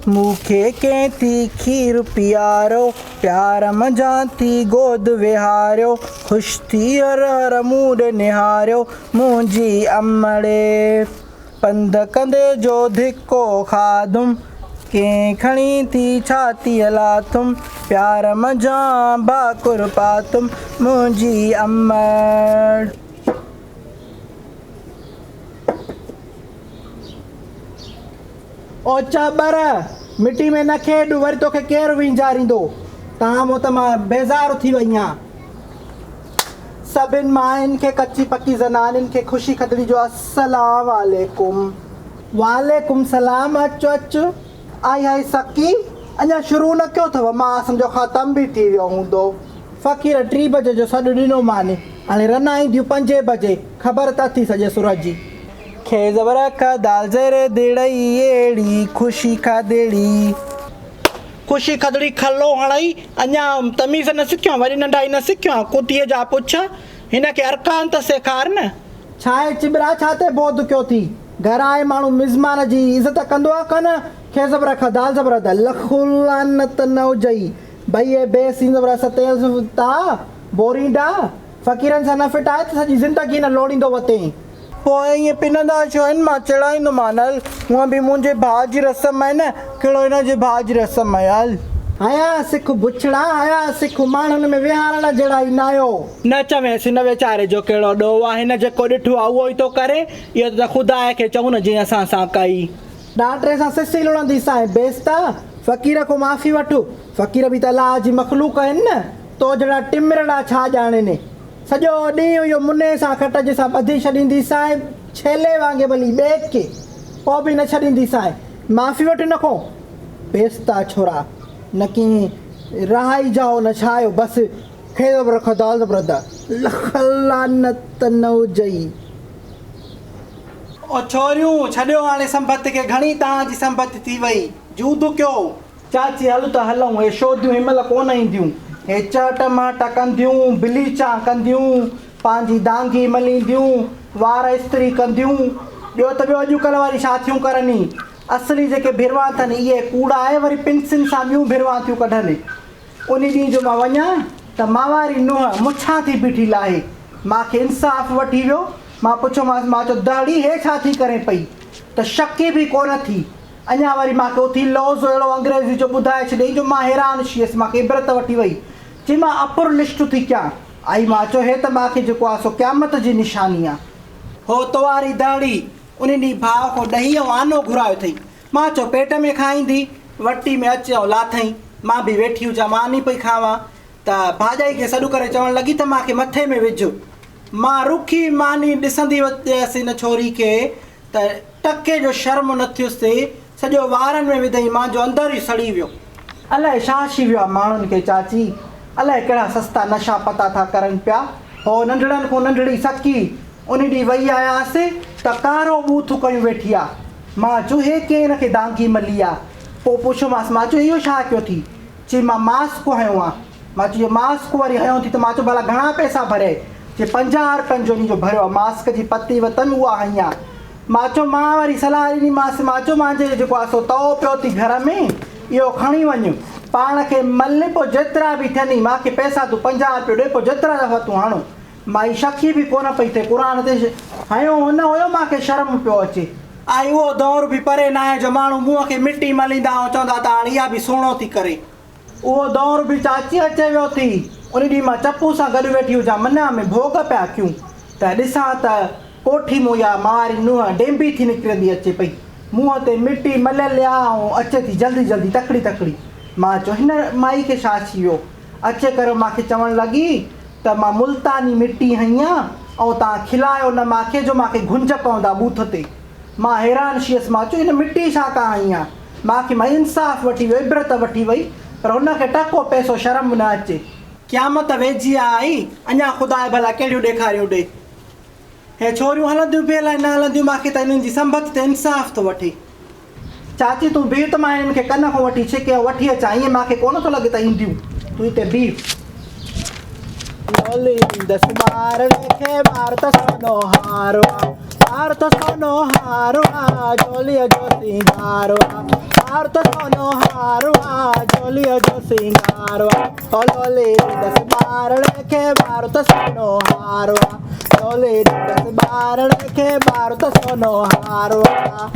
مون کي ڪنهن ٿي کير پياريو، پيار منجهان ٿي گود ويهاريو، خوش ٿي هر هر مون ڏي نهاريو، منهنجي امڙي. پنڌ ڪندي جو ڌڪو کاڌم، ڪنهن کڻي ٿي ڇاتيء لاٿم، پيار منجهان ڀاڪر پاتم، منهنجي امڙ. او چٻر! مٽي ۾ نه کيڏ، وري توکي ڪير وهنجاريندو؟ توهان مون ته مان بيزار ٿي وئي آهيان. سڀن ماين کي ڪچي پڪي زنانين کي خوشي کدڙي جو السلام عليڪم. وعليڪم سلام اچ اچ. آئي هائي سڪي اڃا شروع نه ڪيو اٿو مان سمجهيو ختم به ٿي ويو هوندو. فقير ٽي بجي جو سڏ ڏنو ماني هاڻي رنا اينديون پنجين بجي خبر ته اٿي سڄي سر جي. کي زبر ک دال زير دڙئي ايڙي خوشي کدڙي. خوشي کدڙي کلو هڻئي، اڃا تميز نه سکيو آن، وري ننڍائي نه سکيو آن، ڪتيء جا پڇ، هن کي ارڪان ته سيکار نه. ڇاهي چٻرا ڇا تي بود ڪيو ٿي؟ گهر آئي ماڻهو مزمان جي عزت ڪندو آ ڪنه؟ کي زبر خ دال زبر د، لک لعنت نه هجئي، بئي بي سين زبر س تي الف تا، بورينڊا، فقيرن سان نه ڦٽائي ته سڄي زندگي نه لوڙيندو وتين. پوء ائين پنندا ڇو آهن؟ مان چيڙائيندومان، هل، هونء به منهنجي ڀاء جي رسم آهي نه، ڪهڙو هن جي ڀاء جي رسم آهي، هل. حيا سک بڇڙا، حيا سک، ماڻهن ۾ ويهارڻ جهڙا ئي ناهيو. نه چوينس، هن ويچاري جو ڪهڙو ڏوهه آهي، هن جيڪو ڏٺو آهي اهو ئي ٿو ڪري، اهو ته خدا کي چئون نه جنهن اسان سان ڪئي. ڏاٽي سان سسي لڻنديسانء، بيستا، فقير کان معافي وٺ، فقير به ته الله جي مخلوق آهن نه، تو جهڙا ٽمرڙا ڇا ڄاڻين. سڄو ڏينهن اهو منهن سان کٽ جي سان ٻڌي ڇڏينديسانء، ڇيلي وانگي ڀلي ٻيڪ ڪي، پوء به نه ڇڏينديسانء. معافي وٺ هن کان. پيستا ڇورا، نه ڪنهن رهائي جاء نه ڇايو، بس خير به رک دال به رڌ. لک لعنت نه هجئي. او ڇوريون، ڇڏيو هاڻي سنبت کي، گهڻي توهان جي سنبت ٿي وئي. جود ڪيو. چاچي هل ته هلون، هي شوديون هن مهل ڪونه اينديون. هي چهٽ مهٽ ڪنديون، بليچان ڪنديون، پنهنجي دانگي ملينديون، وار استري ڪنديون. ٻيو ته ٻيو اڄڪلهه واري ڇا ٿيون ڪرن ئي. اصلي جيڪي ڀروان اٿن اهي ڪوڙا آهي وري پنسن سان ٻيون ڀروان ٿيون ڪڍن. انهي ڏينهن جو مان وڃان ته مانواري نونهن مڇان ٿي بيٺي لاهي. مان کي انصاف وٺي ويو. مان پڇيومانس مان چيو دهڙي هي ڇا ٿي ڪرين پئي؟ ته شڪي به ڪونه ٿي. اڃا وري مان کي اٿي لوظ اهڙو انگريزي جو ٻڌائي ڇڏيائين جو مان حيران شيس، مان کي عبرت وٺي وئي. چي مان اپر لشٽ ٿي ڪيان. آئي مان چيو هي ته مان کي جيڪو آ سو قيامت جي نشاني آ. هو تواري دهڙي انهي ڏينهن ڀاء کان ڏهي ۽ آنو گهرايو اٿئي. مان چيو پيٽ ۾ کائيندي، وٽي ۾ اچ ۽ لاٿئين. مان به ويٺي هجان ماني پئي کاوان ته ڀاڄائي کي سڏ ڪري چوڻ لڳي ته مان کي مٿي ۾ وجهه. مان رکي ماني ڏسندي ويس هن ڇوري کي ته ٽڪي جو شرم نه ٿيس تي سڄو وارن ۾ وڌئين مانجو اندر ئي سڙي ويو. الائي ڇا ڇي ويو آ ماڻهن کي چاچي الائي ڪهڙا سستا نشا پتا ٿا ڪرن پيا. هو ننڍڙن کون ننڍڙي سڪي انهي ڏينهن وئي آيانس ته ڪارو ٻوٿ ڪيون ويٺي آ. مان چيو هي ڪنهن هن کي دانگي ملي آ. پوء پڇيومانس مان چيو اهو ڇا ڪيو ٿي؟ چي مان ماسڪ هنيو آ. مان چيو ماسڪ وري هنيو ٿي ته مان چيو ڀلا گهڻا پئسا ڀريئي؟ چي 50 رپين جو انهي جو ڀريو آ ماسڪ جي پتي وتم اها هنئي آ. مان چيو مان وري صلاح ڏني مانس مان چيو مانجي جيڪو آ سو تئو پيو ٿي گهر ۾ اهو کڻي وڃ پاڻ کي مل پوء جيترا به ٿين مان کي پئسا تون 50 رپيو ڏي پوء جيترا دفعا تون هڻ. مائي شڪي به ڪونه پئي ٿئي قرآن تي هنيو نه هيو مان کي شرم پيو اچي. آئي اهو دور به پري ناهي جو ماڻهو منهن کي مٽي مليندا ۽ چوندا ته هاڻي اها به سهڻو ٿي ڪري. اهو دور به چاچي اچي ويو ٿي. ان ڏينهن مان چپو سان گڏ ويٺي هجان منا ۾ ڀوڳ پيا ڪيون ته ڏسان ته ڪوٺي مون اها ماواري نونهن ڊينبي ٿي نڪرندي اچي پئي. منهن تي مٽي مليل آ ۽ اچي ٿي جلدي جلدي تڪڙي تڪڙي. مان چيو هن مائي کي ڇا ٿي ويو. اچي ڪري مان کي چوڻ لڳي ته مان ملتاني مٽي هنئي آ ۽ توهان کلايو نه مان کي جو مان کي گهنج پوندا ٻوٿ تي. مان حيران شيس مان چيو هن مٽي ڇا ڪا هنئي آ. مان کي مائي انصاف وٺي ويو عبرت وٺي وئي پر هن کي ٽڪو پئسو شرم نه اچي. قيامت ويجهي آ آئي اڃا خداء ڀلا ڪهڙيون ڏيکاريون ڏي. هي ڇوريون هلنديون به الائي نه هلنديون مان کي ته انهن جي سنبت تي انصاف ٿو وٺي. چاچي تون بيهه ته مان هنن کي ڪن کان وٺي ڇڪي ۽ وٺي اچان ائين مان کي ڪونه ٿو لڳي ته اينديون تون هتي بيهه. لوليندس ٻارڙي کي ٻار ته سونو هار آ ٻار ته سونو هار آ جوليء جو سينگار آ. ٻار ته سونو هار آ، جهوليء جو سينگار آ. او لولي ڏيندس ٻارڙي کي ٻار ته سونو هار آ. لولي ڏيندس ٻارڙي کي ٻار ته سونو هار آ.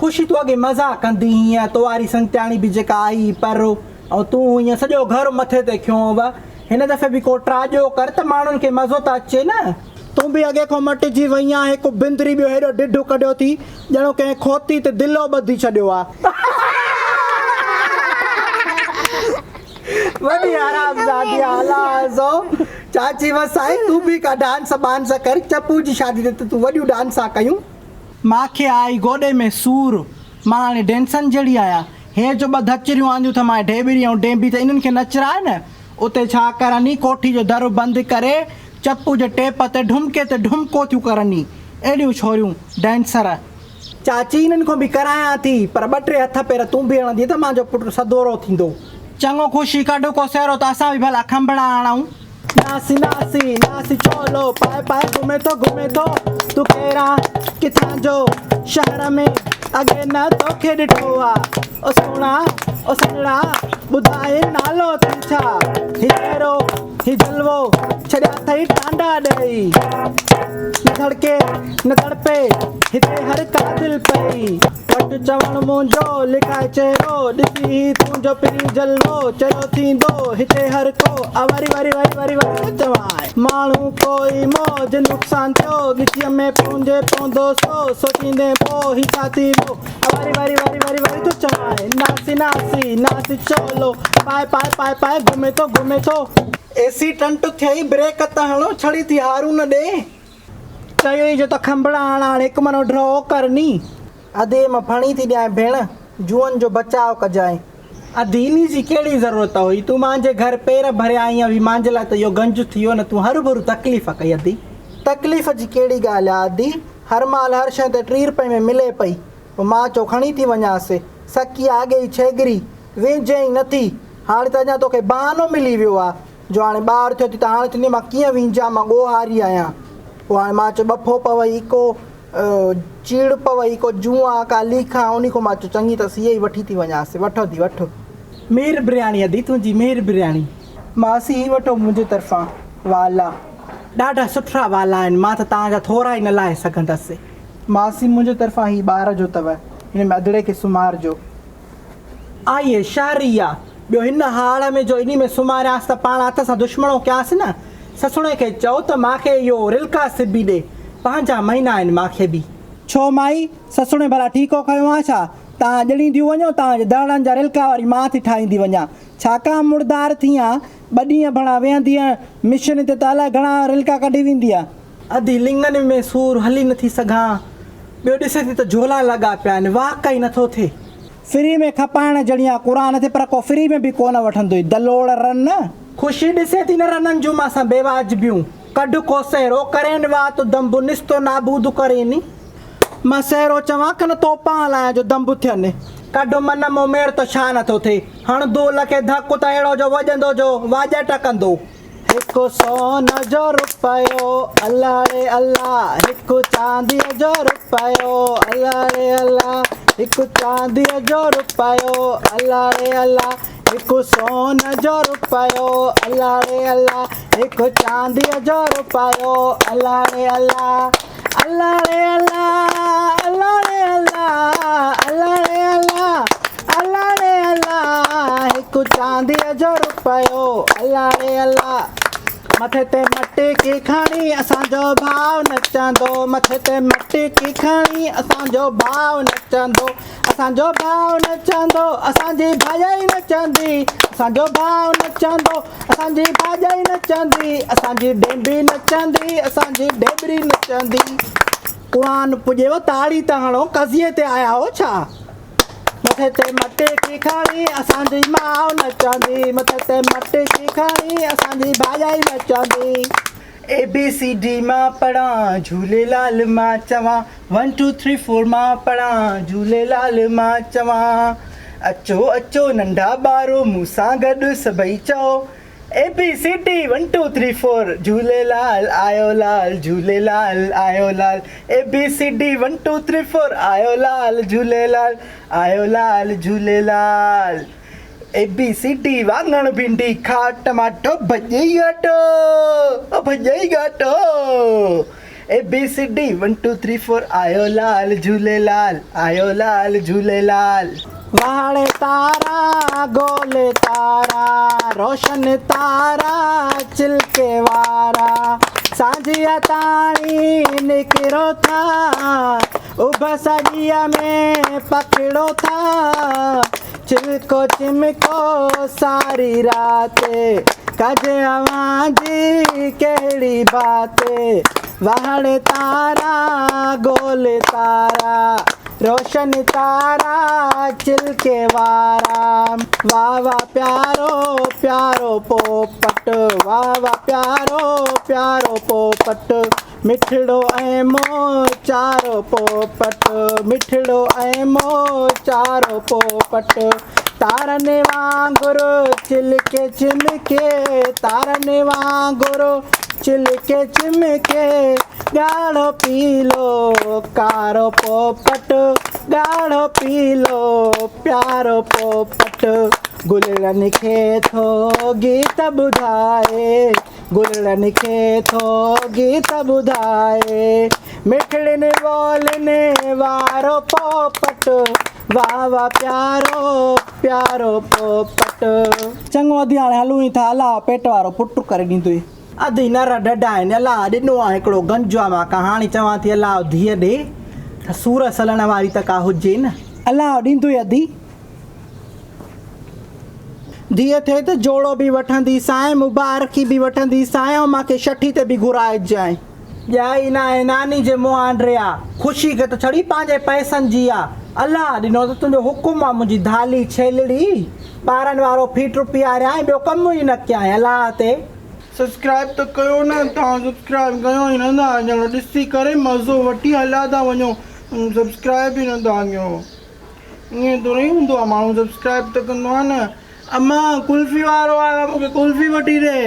خوشي تون اڳي مزا ڪندي هئين، تو واري سنگتياڻي به جيڪا آئي هئي پر ۽ تون هئين سڄو گهر مٿي تي کنيو هو. هن دفعي به ڪو ٽاڄو ڪر ته ماڻهن کي مزو ته اچي نه. تون به اڳي کان مٽجي وئين آن، هڪ بندري ٻيو هيڏو ڍڍ ڪڍيو ٿي، ڄڻو ڪنهن کوتي تي دلو ٻڌي ڇڏيو آ. وڏي حرامزادي آ الا سو چاچي وسائي تون به ڪا ڊانس بانس ڪر، چپو جي شادي تي ته تون وڏيون ڊانسان ڪيون. ماکي آئي گوڏي ۾ سور، مان هاڻي ڊينسن جهڙي آهيان. هي جو ٻه ڌچريون آنديون اٿم آهي ڍيٻري ۽ ڊينبي ته انهن کي نچراء نه. اتي ڇا ڪرني، ڪوٺي جو در بند ڪري چپو جي ٽيپ تي ڍمڪي تي ڍمڪو ٿيون ڪرني. اهڙيون ڇوريون، ڊينسر. چاچي انهن کان به ڪرايان ٿي، پر ٻه ٽي هٿ پير تون به هڻندينء ته مانجو پٽ سدورو ٿيندو. چڱو خوشي ڪڍ ڪو سهرو ته اسان به ڀلا کنڀڙا هڻون. ناسي ناسي ناسي چولو پائي پائي گهمي ٿو گهمي ٿو تون ڪير آن ڪٿان جو شهر ۾ اڳي نه توکي ڏٺو آ او سهڻا او سنهڙا ٻڌاء نالو اٿئي ڇا هي چهرو هي جلوو ڇڏيا اٿئي ٽانڊا ڏئي نه ڌڙڪي نه تڙپي هتي هر ڪا دل پئي وٽ چوڻ منهنجو لڪائي چهرو ڏسي هي تنهنجو پرين جلوو چريو ٿيندو هتي هر ڪو آ وري وري وري وري وري ٿو چوانء ماڻهو ڪوئي موج نقصان ٿيو ڳچيء ۾ پونجي پوندو سو سوچيندين پو هي ڇا ٿي ويو آ وري وري وري وري وري ٿو چوانء ناسي ناسي ناسي چولو پائي پائي پائي پائي گهمي ٿو گهمي ٿو. اي سي ٽنٽ ٿئي بريڪ ته هڻو ڇڙي ٿي هارون ڏي. چيائين جو ته کنڀڙا هڻ هاڻ هڪ منو ڊرو ڪر ني. ادي مان ڦڻي ٿي ڏيانء ڀيڻ، جوئن جو بچاء ڪجانء. ادي انهي جي ڪهڙي ضرورت هئي، تون مانجي گهر پير ڀريا آئين اوهين مانجي لاء ته اهو گنج ٿي ويو نه تون هروڀرو تڪليف ڪئي ادي. تڪليف جي ڪهڙي ڳالهه آ ادي، هر مال هر شيء ته ٽي رپئي ۾ ملي پئي، پوء مان چئو کڻي ٿي وڃانس، سڪي آ اڳي ئي ڇيڳري، وينجهين ئي نٿي، هاڻي ته اڃا توکي بهانو ملي ويو آ. جو هاڻي ٻار ٿيو ٿي ته هاڻي چوندي مان ڪيئن وينجهان مان ڳوهاري آهيان. پوء هاڻي مان چيو ٻڦو پوئي ڪو چيڙ پوئي ڪو جوئان ڪا ليکان انهي کان مان چيو چڱي ته سيئي وٺي ٿي وڃانس. وٺ ادي وٺ. مير برياڻي ادي تنهنجي مير برياڻي. ماسي هي وٺو منهنجي طرفان والا. ڏاڍا سٺرا والا آهن مان ته توهان جا ٿورا ئي نه لاهي سگهندس. ماسي منهنجي طرفان هي ٻار جو اٿو هن ۾ ادڙي کي سمهارجو. آئي شهري آ، ٻيو هن هاڙ ۾ جو انهي ۾ سمهاريانس ته پاڻ هٿ سان دشمڻو ڪيانس نه. سسڻي کي چئو ته مان کي اهو رلڪا سبي ڏي، پنهنجا مهينا آهن مان کي به. ڇو مائي، سسڻي ڀلا ٺيڪو کنيو آ ڇا؟ توهان ڄڻينديون وڃو، توهان جي دهڙن جا رلڪا وري مان ٿي ٺاهيندي وڃان. ڇا ڪا مڙدار ٿي آن، ٻه ڏينهن ڀڻا ويهندينء مشن تي ته الائي گهڻا رلڪا ڪڍي ويندينء. اڌي لڱن ۾ سور هلي نٿي سگهان، ٻيو ڏسي ٿي ته جهولا لڳا پيا آهن، واڪ ئي نٿو ٿئي. فري ۾ کپائڻ جهڙي آ قرآن تي پر ڪو فري ۾ به ڪونه وٺندوئي دلوڙ رن. خوشي ڏسي ٿي نه رنن جون مان سان بيواجبيون، ڪڍ ڪو سهرو ڪرين وات دنب نستو نابود ڪرين. مان سهرو چوان ڪن توپان هلايان جو دنب ٿين. ڪڍ من مون مير ته ڇا نٿو ٿئي، هڻ دول کي ڌڪ ته اهڙو جو وڄندو جو واڄٽ ڪندو. هڪ سون جو رپيو الله ڙي الله هڪ چانديء جو رپيو الله ڙي الله هڪ چانديء جو رپيو الله ڙي الله هڪ سون جو رپيو الله ڙي الله هڪ چانديء جو رپيو الله ڙي الله الله ڙي الله الله ڙي الله الله ڙي الله الله ڙي الله هڪ چانديء جو رپيو الله ڙي الله مٿي تي مٽڪي کڻي اسان جو ڀاء نچندو مٿي تي مٽڪي کڻي اسان جو ڀاء نچندو اسان جو ڀاء نچندو اسان جي ڀاڄائي نچندي اسان جو ڀاء نچندو اسان جي ڀاڄائي نچندي اسان جي ڊينبي نچندي اسان جي ڊيٻري نچندي. قرآن پڄيو تاڙي ته هڻو قضيي تي آيا هو ڇا؟ مٿي تي مٽڪي کڻي اسان جي ماء نچندي مٿي تي مٽڪي کڻي اسان جي ڀاڄائي نچندي. اي بي سي ڊي مان پڙهان جهوليلال مان چوان ون ٽو ٿري فور مان پڙهان جهوليلال مان چوان اچو اچو ننڍا ٻارو مون سان گڏ سڀئي چئو A B C D one two three four Jhulelal آيو لال جهوليلال آيو لال A B C D one two three four آيو لال جهوليلال آيو لال جهوليلال اي بي سي ڊي واڱڻ ڀينڊي کا ٽماٽو ڀڄئي ڳاٽو او ڀڄئي ڳاٽو A B C D one two three four آيو لال جهوليلال آيو لال جهوليلال. واڙي تارا گول تارا روشن تارا چلڪي وارا سانجهيء تاڻي نڪرو ٿا اڀ سڄيء ۾ پکڙو ٿا چلڪو چمڪو ساري رات ڪجي اوهان جي ڪهڙي بات واهڙ تارا گول تارا روشن تارا چلڪي وارا واھ واھ پيارو پيارو پوپٽ واھ واھ پيارو پيارو پوپٽ مٺڙو ۽ موچارو پوپٽ مٺڙو ۽ موچارو پوپٽ تارن وانگر چلڪي چمڪي تارن وانگر چلڪي چمڪي ڳاڙهو پيلو ڪارو پوپٽ ڳاڙهو پيلو پيارو پوپٽ گلڙن کي ٿو گيت ٻڌائي گلڙن کي ٿو گيت ٻڌائي مٺڙين ٻولين وارو پوپٽ واھ واھ پيارو پيارو پوپٽ. چڱو ادي هاڻي هلون ئي ٿا الا پيٽ وارو پٽ ڪري ڏيندوئي. ادي نر ڍڍا آهن الا ڏنو آ هڪڙو گنج آ مان ڪهاڻي چوان ٿي الا ڌيء ڏي ته سور سلڻ واري ته ڪا هجي نه. الا ڏيندوئي ادي. ڌيء ٿئي ته جوڙو به وٺنديسانء، مبارڪي به وٺنديسانء ۽ مان کي شٺي تي به گهرائجانء. ڄائي ناهي ناني جي مهانڊي آ، خوشي کي ته ڇڙي پنهنجي پئسن جي آ. الله ڏنو ته تنهنجو حڪم آ منهنجي ڌالي ڇيلڙي، ٻارن وارو ڦيٽر پياريانء ٻيو ڪم ئي نه ڪيانء الله تي. سبسڪرائب ته ڪيو نه توهان سبسڪرائب ڪيو ئي نه ٿا ڄڻ ڏسي ڪري مزو وٺي هليا ٿا وڃو سبسڪرائب ئي نه ٿا ڪيو. ائين ٿورئي هوندو آ ماڻهو سبسڪرائب ته ڪندو آ نه امان قلفي وارو آيو آ مونکي قلفي وٺي ڏي.